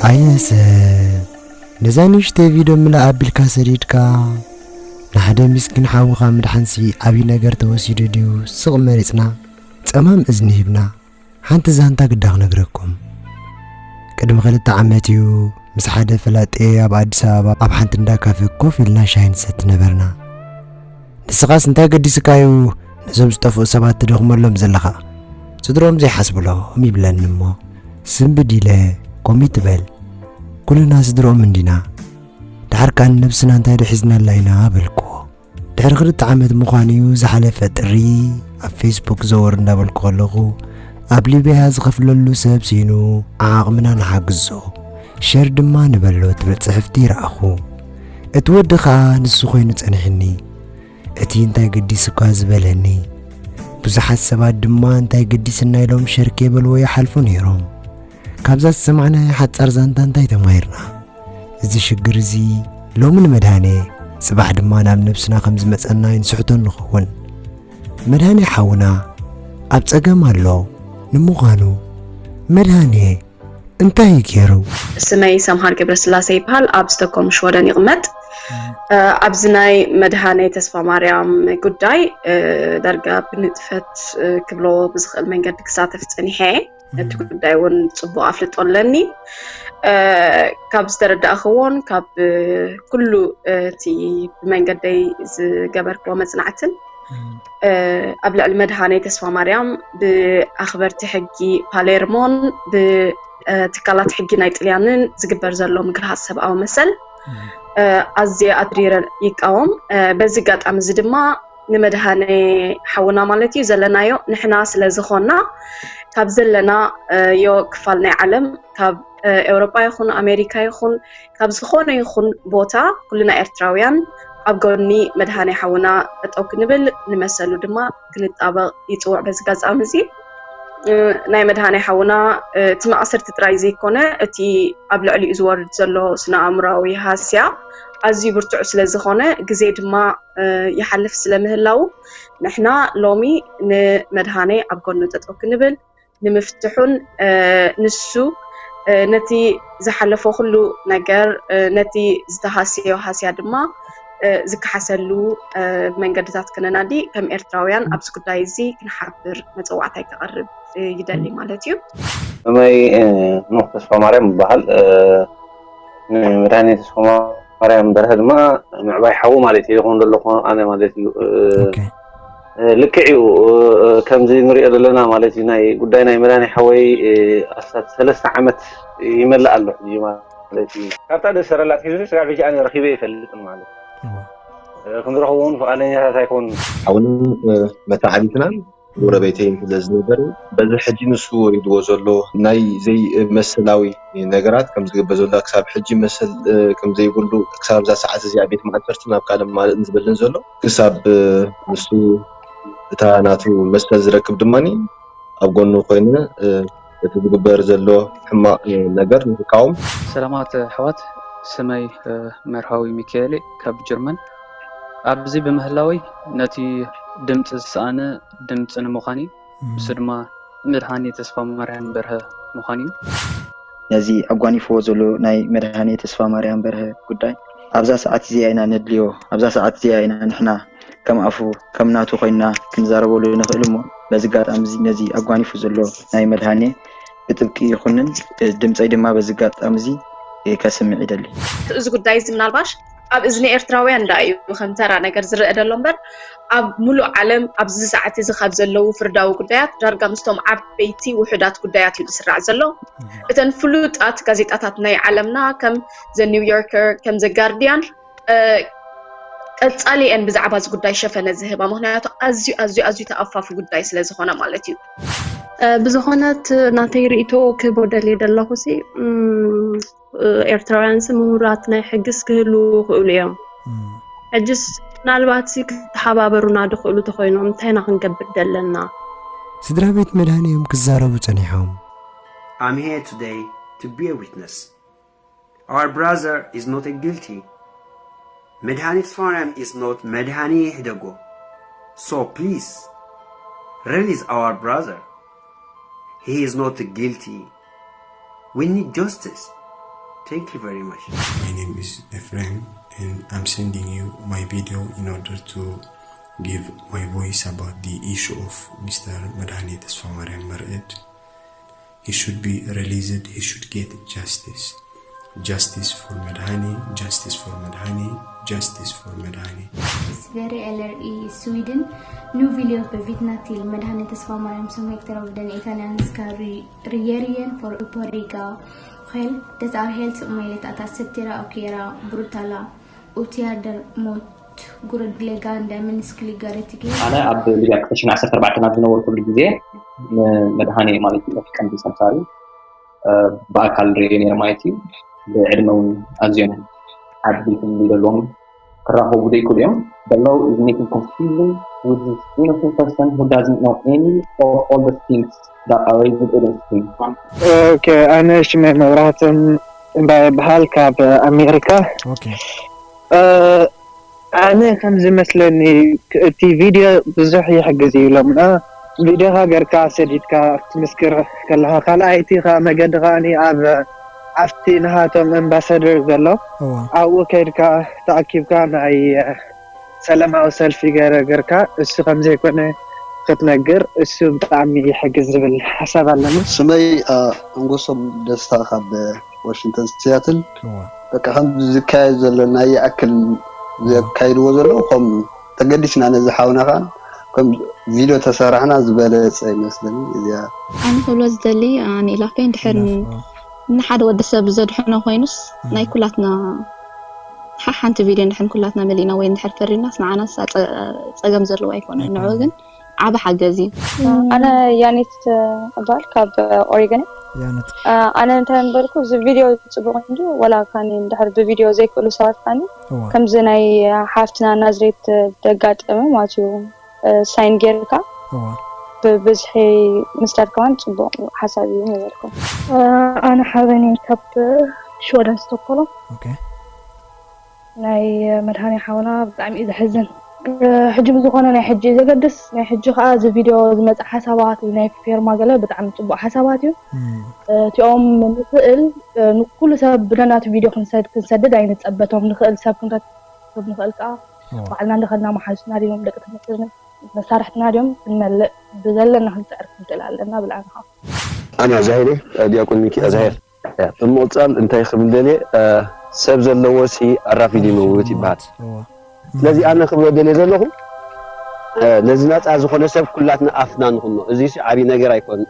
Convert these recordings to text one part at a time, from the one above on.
ኣየ ሰብ፣ ነዛ ንእሽተይ ቪድዮ ምልእ ኣቢልካ ሰዲድካ፣ ንሓደ ሚስኪን ሓውኻ ምድሓንሲ ዓብዪ ነገር ተወሲዱ ድዩ? ስቕ መሪጽና። ጸማም እዝኒ ሂብና፣ ሓንቲ ዛንታ ግዳ ክነግረኩም። ቅድሚ ክልተ ዓመት እዩ፣ ምስ ሓደ ፈላጤ ኣብ ኣዲስ ኣበባ ኣብ ሓንቲ እንዳ ካፌ ኮፍ ኢልና ሻሂ ንሰቲ ነበርና። ንስኻስ እንታይ ገዲስካ እዩ ነዞም ዝጠፍኡ ሰባት ትደኽመሎም ዘለኻ? ስድሮም ዘይሓስብሎም ይብለኒ እሞ፣ ስንብድ ኢለ፣ ኮም ይትበል። ኩልና ስድሮም እንዲና። ድሓር ከኣ ንነብስና እንታይ ዶ ሒዝናላ ኢና በልክዎ። ድሕሪ ክልተ ዓመት ምዃኑ እዩ፣ ዝሓለፈ ጥሪ ኣብ ፌስቡክ ዘወር እንዳበልኩ ከለኹ፣ ኣብ ሊብያ ዝኸፍለሉ ሰብ ሲኑ ዓቕምና ንሓግዞ፣ ሸር ድማ ንበሎ ትብል ጽሕፍቲ ረኣኹ። እቲ ወዲ ኸኣ ንሱ ኮይኑ ጸኒሕኒ። እቲ እንታይ ገዲሱካ ዝበለኒ። ብዙሓት ሰባት ድማ እንታይ ገዲስና ኢሎም ሸር ከይበልዎ ይሓልፉ ነይሮም። ካብዛ ዝሰማዕናያ ሓጻር ዛንታ እንታይ ተማሂርና? እዚ ሽግር እዚ ሎሚ ንመድሃኔ፣ ጽባሕ ድማ ናብ ነብስና ከም ዝመጸና ኣይንስሕቶን ንኸውን። መድሃኔ ሓውና ኣብ ጸገም ኣሎ። ንምዃኑ መድሃኔ እንታይ እዩ ገይሩ? ስመይ ሰምሃር ገብረስላሴ ይበሃል። ኣብ ስቶክሆልም ሽወደን ይቕመጥ። እ፣ ኣብዚ ናይ መድሃኔ ተስፋ ማርያም ጉዳይ፣ እ፣ ዳርጋ ብንጥፈት፣ እ፣ ክብሎ ብዝኽእል መንገዲ ክሳተፍ ጸኒሐ እየ። እቲ ጉዳይ እውን ጽቡቕ ኣፍልጦ ኣለኒ። እ፣ ካብ ዝተረዳእኽዎን ካብ፣ እ፣ ኩሉ፣ እ፣ እቲ ብመንገደይ ዝገበርክዎ መጽናዕትን፣ እ፣ ኣብ ልዕሊ መድሃኔ ተስፋ ማርያም ብኣኽበርቲ ሕጊ ፓሌርሞን ብ፣ እ፣ ትካላት ሕጊ ናይ ጥልያንን ዝግበር ዘሎ ምግሃስ ሰብኣዊ መሰል፣ እ፣ ኣዝየ ኣትሪረ ይቃወም። እ፣ በዚ ኣጋጣሚ እዚ ድማ ንመድሃኔ ሓውና ማለት እዩ ዘለናዮ ንሕና ስለ ዝኾንና፣ ካብ ዘለናዮ ክፋል ናይ ዓለም፣ ካብ፣ እ፣ ኤውሮጳ ይኹን ኣሜሪካ ይኹን ካብ ዝኾነ ይኹን ቦታ ኩልና ኤርትራውያን ኣብ ጎኒ መድሃኔ ሓውና ጠጠው ክንብል፣ ንመሰሉ ድማ ክንጣበቕ ይጽውዕ። በዚ ኣጋጣሚ እዚ፣ እ፣ ናይ መድሃኔ ሓውና፣ እ፣ እቲ ማእሰርቲ ጥራይ ዘይኮነ፣ እቲ ኣብ ልዕሊኡ ዝወርድ ዘሎ ስነ ኣእምሮኣዊ ሃስያ ኣዝዩ ብርቱዕ ስለ ዝኾነ፣ ግዜ ድማ፣ እ፣ ይሓልፍ ስለ ምህላዉ፣ ንሕና ሎሚ ንመድሃኔ ኣብ ጎኑ ጠጠው ክንብል፣ ንምፍትሑን፣ እ፣ ንሱ፣ እ፣ ነቲ ዝሓለፎ ኩሉ ነገር፣ እ፣ ነቲ ዝተሃስዮ ሃስያ ድማ፣ እ፣ ዝከሓሰሉ፣ እ፣ መንገድታት ከነናዲ ከም ኤርትራውያን ኣብዚ ጉዳይ እዚ ክንሓብር መጸዋዕታይ ከቕርብ፣ እ፣ ይደሊ ማለት እዩ። ስመይ፣ እ፣ ኖህ ተስፋ ማርያም ይበሃል። እ፣ ንመድሃኔ ተስፋ ማርያም በርሀ ድማ ምዕባይ ሓዉ ማለት እዩ። ይኹን ዘለኹ ኣነ ማለት እዩ። እ፣ ኦኬ። እ፣ ልክዕ እዩ። እ፣ እ፣ ከምዚ ንሪኦ ዘለና ማለት እዩ፣ ናይ ጉዳይ ናይ መድሃኔ ሓወይ፣ እ፣ ኣስታት ሰለስተ ዓመት ይመልእ ኣሎ ሕጂ ማለት እዩ። ካብታ ደሰረላ ኣትሒዙ ስጋብ ሕጂ ኣነ ረኺበ ይፈልጥን ማለት እዩ። እዋ። እ፣ ክንረኽቦ እውን ፍቓደኛታት ኣይኮኑን። ሓውንን፣ እ፣ መተዓቢትናን ጎረቤተይን ስለ ዝነበሩ፣ በዚ ሕጂ ንሱ ወሪድዎ ዘሎ ናይ ዘይመሰላዊ ነገራት ከም ዝግበር ዘሎ፣ ክሳብ ሕጂ መሰል፣ እ፣ ከም ዘይብሉ፣ ክሳብ እዛ ሰዓት እዚኣ ቤት ማእሰርቲ ናብ ካልእ ማለእን ዝበልን ዘሎ፣ ክሳብ፣ እ፣ ንሱ እታ ናቱ መሰል ዝረክብ ድማኒ ኣብ ጎኑ ኮይነ፣ እ፣ እቲ ዝግበር ዘሎ ሕማቕ፣ እ፣ ነገር ንክቃወም። ሰላማት ኣሕዋት፣ ስመይ፣ እ፣ መርሃዊ ሚካኤል ካብ ጀርመን። ኣብዚ ብምህላወይ ነቲ ድምፂ ዝሰኣነ ድምፂ ንምዃን እዩ። እም። እሱ ድማ መድሃኔ ተስፋ ማርያም በርሀ ምዃን እዩ። ነዚ ኣጓኒፍዎ ዘሎ ናይ መድሃኔ ተስፋ ማርያም በርሀ ጉዳይ ኣብዛ ሰዓት እዚኣ ኢና ነድልዮ፣ ኣብዛ ሰዓት እዚኣ ኢና ንሕና ከም ኣፉ ከም ናቱ ኮይንና ክንዛረበሉ ንኽእል እሞ፣ በዚ ኣጋጣሚ እዚ ነዚ ኣጓኒፉ ዘሎ ናይ መድሃኔ ብጥብቂ ይኹንን፣ እ፣ ድምፀይ ድማ በዚ ኣጋጣሚ እዚ፣ እ፣ ከስምዕ ይደሊ። እዚ ጉዳይ እዚ ምናልባሽ ኣብ እዝኒ ኤርትራውያን ደኣ እዩ ከም ተራ ነገር ዝረአ ዘሎ እምበር፣ ኣብ ሙሉእ ዓለም ኣብዚ ሰዓት እዚ ካብ ዘለዉ ፍርዳዊ ጉዳያት ዳርጋ ምስቶም ዓበይቲ ውሑዳት ጉዳያት እዩ ዝስራዕ ዘሎ። እተን ፍሉጣት ጋዜጣታት ናይ ዓለምና ከም ዘ ኒው ዮርከር፣ ከም ዘ ጋርዲያን፣ እ፣ ቀጻሊ እየን ብዛዕባ እዚ ጉዳይ ሸፈነ ዝህባ። ምኽንያቱ ኣዝዩ፣ ኣዝዩ፣ ኣዝዩ ተኣፋፊ ጉዳይ ስለ ዝኾነ ማለት እዩ። እ፣ ብዝኾነ እቲ ናተይ ርእይቶ ክህቦ ደልየ ዘለኹ ሲ፣ እም፣ ኤርትራውያን ሲ ምሁራት ናይ ሕግስ ክህልዉ ይኽእሉ እዮም። እም። ሕጅስ ምናልባት ሲ ክተሓባበሩና ድኽእሉ ተኾይኖም እንታይ ኢና ክንገብር ደለና? ስድራ ቤት መድሃኔ እዮም ክዛረቡ ጸኒሖም። I'm here today to be a witness. Our brother is not a guilty. Medhane Tesfamaryam is not Medhane Hidego. So please, release our brother. He is not guilty. We need justice. Thank you very much. My name is Ephraim, and I'm sending you my video in order to give my voice about the issue of Mister Medhane Tesfamariam Mered. He should be released, he should get justice. Justice for Medhane, justice for Medhane, justice for Medhane. Sverige eller i Sweden. Nu vill jag bevittna till Medhane Tesfamariam som häktad av den italienska re- Rierigen for Uporiga Hel, dessa helt som möjligt att acceptera och göra brutala åtgärder mot grundläggande mänskliga rättigheter. ኣነ ኣብ ሊብያ ክልተ ሽሕን ዓሰርተ ኣርባዕተን ኣብ ዝነበርኩሉ ግዜ ንመድሃኔ ማለት እዩ እቲ ቀንዲ ሰምሳሪ ብኣካል ርእዮ ነይረ ማለት እዩ። ብዕድመ እውን ኣዝዮም ዓበይትን ዘለዎም ክራኸቡ ዘይክእሉ እዮም። The law is making confusion with this innocent person who doesn't know any of all the things that are raised against him. Okay, ኣነ ሽመይ መብራህትን እምባ ይበሃል ካብ ኣሜሪካ። Okay. ኣነ ከም ዝመስለኒ እቲ ቪድዮ ብዙሕ ይሕግዝ እዩ ኢሎምና። ቪድዮኻ ገርካ ሰዲድካ ክትምስክር ከለኻ፣ ካልኣይቲ ከዓ መገዲ ከዓኒ ኣብ ኣብቲ ናሃቶም ኣምባሳደር ዘሎ እዋ ኣብኡ ከይድካ ተኣኪብካ ናይ ሰላማዊ ሰልፊ ገረ ገርካ እሱ ከም ዘይኮነ ክትነግር እሱ ብጣዕሚ ይሕግዝ ዝብል ሓሳብ ኣለኒ። ስመይ ኣንጎሶም ደስታ ካብ ዋሽንግተን ሲያትል። እዋ በቃ ከም ዝካየድ ዘሎ ናይ ይኣክል ዘካይድዎ ዘለዉ ከም ተገዲስና ነዚ ሓውና ከዓ ከም ቪድዮ ተሰራሕና ዝበለፀ ይመስለኒ። እዚኣ ኣነ ክብሎ ዝደሊ ኣነ ኢላፈ እንድሕር ንሓደ ወዲ ሰብ ዘድሕኖ ኮይኑስ ናይ ኩላትና ሓሓንቲ ቪድዮ እንድሕር ኩላትና መሊእና ወይ እንድሕር ፈሪድናስ ንዓናስ ኣፀ- ፀገም ዘለዎ ኣይኮነን። ንዑ ግን ዓቢ ሓገዝ እዩ። ኣነ ያኔት እባል ካብ ኦሪገን። ያነት ኣነ እንታይ ምበልኩ እዚ ቪድዮ ፅቡቅ እንጂ ወላ ካኒ እንድሕር ብቪድዮ ዘይክእሉ ሰባት ካኒ እዋ ከምዚ ናይ ሓፍትና ናዝሬት ደጋጠመ ማለት እዩ። ሳይን ጌርካ እዋ ብብዝሒ ምስዳድ ከማን ፅቡቅ ሓሳብ እዩ ምበልኩ። ኣነ ሓበን እየ ካብ ሽወደን ስቶኮሎም። Okay. ናይ መድሃኔ ሓውና ብጣዕሚ እዩ ዘሕዝን። ሕጂ ብዝኾነ ናይ ሕጂ እዩ ዘገድስ። ናይ ሕጂ ከዓ እዚ ቪድዮ ዝመፀ ሓሳባት ናይ ፌርማ ገለ ብጣዕሚ ፅቡቅ ሓሳባት እዩ። Mm. እቲኦም ንክእል ንኩሉ ሰብ ብደናቱ ቪድዮ ክንሰድ ክንሰድድ ኣይንፀበቶም። ንክእል ሰብ ክንረክብ ንክእል ከዓ እዋ ባዕልና እንደኸልና መሓዙትና ድዮም ደቂ ትምህርትና መሳርሕትና ድዮም ክንመልእ ብዘለና ክንፅዕር ክንክእል ኣለና ብልኣና ከዓ ኣነ ዛሄር እየ፣ ዲያቆን ሚኪ ዛሄር። ብምቕፃል እንታይ ክብል ደልየ፣ ሰብ ዘለዎ ሲ ኣራፊድ ይመውት ይበሃል። እዋ ስለዚ ኣነ ክብሎ ደልየ ዘለኹ፣ ነዚ ናፃ ዝኾነ ሰብ ኩላትና ኣፍና ንኹኖ። እዚ ሲ ዓብዪ ነገር ኣይኮን፣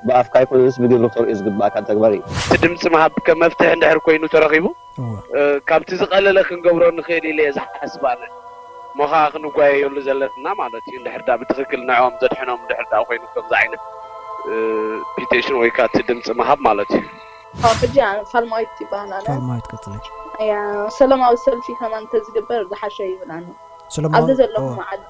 ብኣፍካ ኣይኮነስ ብግብሪ ክተርእዮ ዝግባእካ ተግባር እዩ። እቲ ድምፂ ምሃብ ከም መፍትሒ እንድሕር ኮይኑ ተረኺቡ እዋ እ፣ ካብቲ ዝቐለለ ክንገብሮ ንኽእል ኢለ እየ ዝሓስብ ኣነ። እሞ ኸዓ ክንጓየየሉ ዘለና ማለት እዩ። እንድሕር ዳ ብትኽክል ንዕኦም ዘድሕኖም እንድሕር ዳ ኮይኑ ከምዚ ዓይነት እ፣ ፒቴሽን ወይ ከዓ እቲ ድምፂ ምሃብ ማለት እዩ። ኣብ ሕጂ ኣነ ፋልማዊት ይበሃል ኣነ ፋልማዊት ቀፅለይ እያ። ሰላማዊ ሰልፊ ከማን እንተዝግበር ዝሓሸ ይብል ኣነ። ሰለማዊ ኣብዚ ዘለኹም እዋ ዓዲ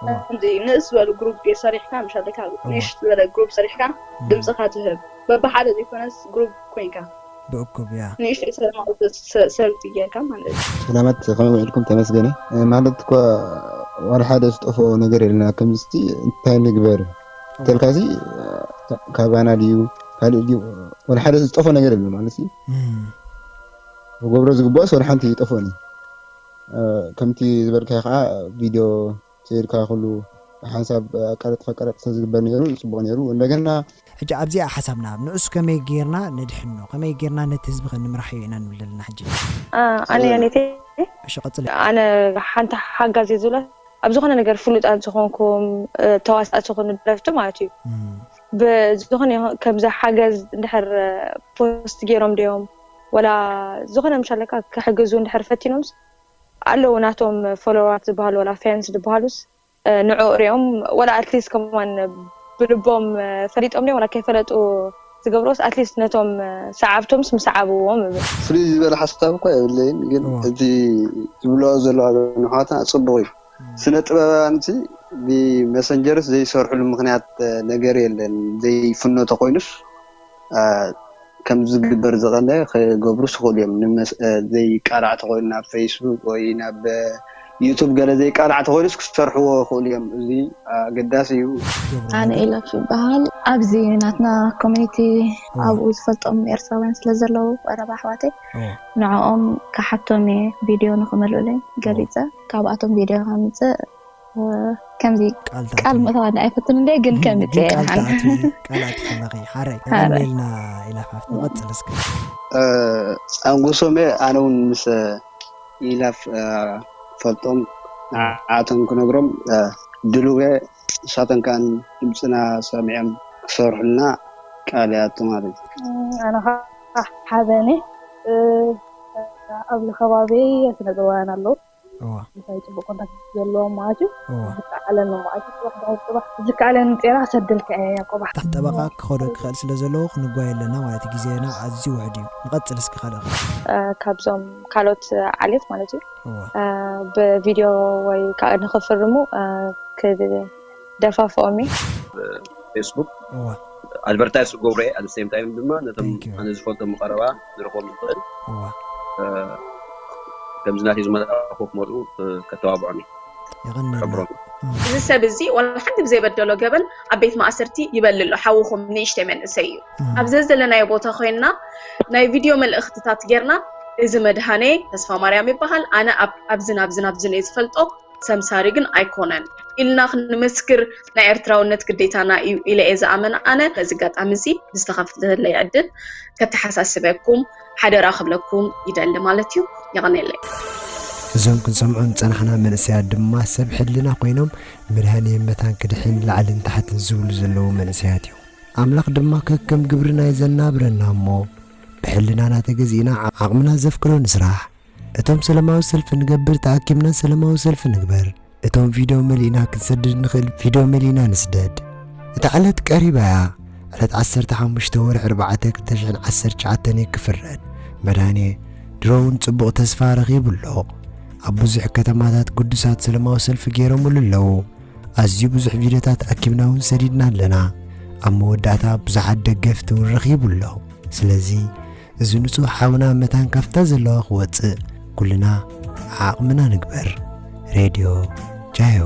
እዋ ከምዚ ንእስ ዝበሉ ግሩፕ ሰሪሕካ ምሻለካ እዋ ንእሽ ዝበለ ግሩፕ ሰሪሕካ እም፣ ድምፅኻ ትህብ በብሓደ ዘይኮነስ ግሩፕ ኮይንካ ብእኩብ እያ ንእሽተይ ሰላማዊ ሰ- ሰልፊ ጌርካ ማለት እዩ። ሰላማት ከመይ ውዒልኩም? ተመስገነ። ማለት እኳ ዋላ ሓደ ዝጠፍኦ ነገር የለና። ከምዚ እንታይ ንግበር እዋ ተልካዚ ካባና ድዩ ካልእ ድዩ ዋላ ሓደ ዝጠፍኦ ነገር የለን ማለት እዩ። እም፣ ክገብሮ ዝግባኦስ ዋላ ሓንቲ ይጠፍኦኒ። ከምቲ ዝበልካዮ ከዓ ቪድዮ ሰይድካ ኩሉ ሓንሳብ ኣቀረጥፈ ቀረጥፈ ዝግበር ነይሩ ፅቡቅ ነይሩ። እንደገና ሕጂ ኣብዚኣ ሓሳብና ንእሱ ከመይ ጌርና ነድሕኖ ከመይ ጌርና ነቲ ህዝቢ ከንምራሕ ኢና ንብል ዘለና ሕጂ። ኣነ ያኔቴ እሺ ቀፅሊ። ኣነ ሓንቲ ሓጋዚ ዝብሎ ኣብ ዝኾነ ነገር ፍሉጣት ዝኾንኩም ተዋሳእቲ ዝኾኑ ደረፍቲ ማለት እዩ። ብዝኾነ ይኹን ከምዚ ሓገዝ እንድሕር ፖስት ገይሮም ድዮም ወላ ዝኾነ ምሻለካ ክሕግዙ እንድሕር ፈቲኖምስ ኣለዉ ናቶም ፎሎወራት ዝበሃሉ ወላ ፌንስ ዝበሃሉስ ንዕኡ ሪኦም ወላ ኣትሊስት ከማን ብልቦም ፈሊጦም ድዮም ወላ ከይፈለጡ ዝገብሮስ ኣትሊስት ነቶም ሰዓብቶምስ ምሰዓብዎም እብል። ፍልይ ዝበለ ሓሳብ እኳ የብለይን፣ ግን እቲ ዝብልኦ ዘለዋ ኣሕዋትና ፅቡቕ እዩ። ስነ ጥበባውያን ሲ ብመሰንጀርስ ዘይሰርሕሉ ምኽንያት ነገር የለን። ዘይፍኖ ተኾይኑስ ከም ዝግበር ዝቐነ ክገብሩ ስኽእሉ እዮም። ዘይቃላዕ ተኾይኑ ናብ ፌስቡክ ወይ ናብ ዩቱብ ገለ ዘይቃላዕ ተኾይኑስ ክሰርሕዎ ይኽእሉ እዮም። እዚ ኣገዳሲ እዩ። ኣነ ኤላፍ ይበሃል። ኣብዚ ናትና ኮሚኒቲ ኣብኡ ዝፈልጦም ኤርትራውያን ስለ ዘለዉ፣ ቀረባ ኣሕዋተይ፣ ንዕኦም ክሓቶም እየ ቪድዮ ንክመልኡለይ ገሊፀ። ካብኣቶም ቪድዮ ከምፅእ ከምዚ ቃል ምእታዋ ኣይፈትን እንደ ግን ከምፅእ እየ። ቃል ኣትኸለኺ ሓራይ ቀደም ኢልና ኢላፋፍ ንቐፅል እስከ። ፃንጉሶም እየ። ኣነ እውን ምስ ኢላፍ ፈልጦም ንዓቶም ክነግሮም ድልው እየ። ንሳቶም ከኣ ድምፅና ሰሚዖም ክሰርሑልና ቃል ይኣቱ ማለት እዩ። ኣነ ከዓ ሓበን እየ። ኣብዚ ከባቢ ስነ ጥበባውያን ኣለዉ። ምሳይ ፅቡቅ ኮንታክት ዘለዎም ማለት እዩ። ዝከኣለን ማለት እዩ። ፅባሕ ድሕሪ ፅባሕ ዝከኣለን ፂራ ክሰደልካ እየ ያቆባ። ጠበቃ ክኸዶ ክኽእል ስለ ዘለዎ ክንጓየ ኣለና ማለት እዩ። ግዜና ኣዝዩ ውሕድ እዩ። ንቐፅል እስኪ ካልእ። ካብዞም ካልኦት ዓሌት ማለት እዩ ብቪድዮ ወይ ከዓ ንክፍርሙ ክደፋፍኦም እዩ። ፌስቡክ ኣድቨርታይዝ ክገብሮ እየ። ኣት ሴም ታይም ድማ ነቶም ኣነ ዝፈልጦም ቀረባ ንረኽቦም ዝኽእል ከምዚ ናተይ ዝመልኣኹ ክመልኡ ከተባብዖም እየ። ይቐንየልና። ክሕብሮም እዚ ሰብ እዚ ዋላ ሓንቲ ብዘይበደሎ ገበን ኣብ ቤት ማእሰርቲ ይበል ኣሎ። ሓውኹም ንእሽተይ መንእሰይ እዩ። ኣብ ዘዘለናዮ ቦታ ኮይንና ናይ ቪድዮ መልእኽትታት ጌርና እዚ መድሃኔ ተስፋማርያም ይበሃል፣ ኣነ ኣብዝን ኣብዝን ኣብዝን እየ ዝፈልጦ፣ ሰምሳሪ ግን ኣይኮነን ኢልና ክንምስክር ናይ ኤርትራውነት ግዴታና እዩ ኢለ እየ ዝኣምን። ኣነ በዚ ኣጋጣሚ እዚ ብዝተኸፍተለይ ዕድል ከተሓሳስበኩም ሓደራ ክብለኩም ይደሊ ማለት እዩ። የቐንየለይ። እዞም ክንሰምዖም ዝጸናሕና መንእሰያት ድማ ሰብ ሕልና ኮይኖም መድሃኔ መታን ክድሕን ላዕልን ታሕትን ዝብሉ ዘለዉ መንእሰያት እዮም። ኣምላኽ ድማ ከከም ግብርና እዩ ዘናብረና እሞ ብሕልናና ተገዚእና ዓቕምና ዘፍቅዶ ንስራሕ። እቶም ሰለማዊ ሰልፊ ንገብር ተኣኪብና ሰለማዊ ሰልፊ ንግበር። እቶም ቪድዮ መሊእና ክንሰድድ ንኽእል ቪድዮ መሊእና ንስደድ። እታ ዕለት ቀሪባ እያ። ዕለት ዓሰርተ ሓሙሽተ ወርሒ ኣርባዕተ ክልተ ሽሕን ዓሰርተ ትሽዓተን እዩ ክፍረድ። መድሃኔ ድሮ እውን ጽቡቕ ተስፋ ረኺቡ ኣሎ። ኣብ ብዙሕ ከተማታት ግዱሳት ሰለማዊ ሰልፊ ገይሮምሉ ኣለዉ። ኣዝዩ ብዙሕ ቪድዮታት ኣኪብና እውን ሰዲድና ኣለና። ኣብ መወዳእታ ብዙሓት ደገፍቲ እውን ረኺቡ ኣሎ። ስለዚ እዚ ንጹህ ሓውና መታን ካብታ ዘለዋ ክወጽእ ኩልና ዓቕምና ንግበር። ሬድዮ ጃዮ።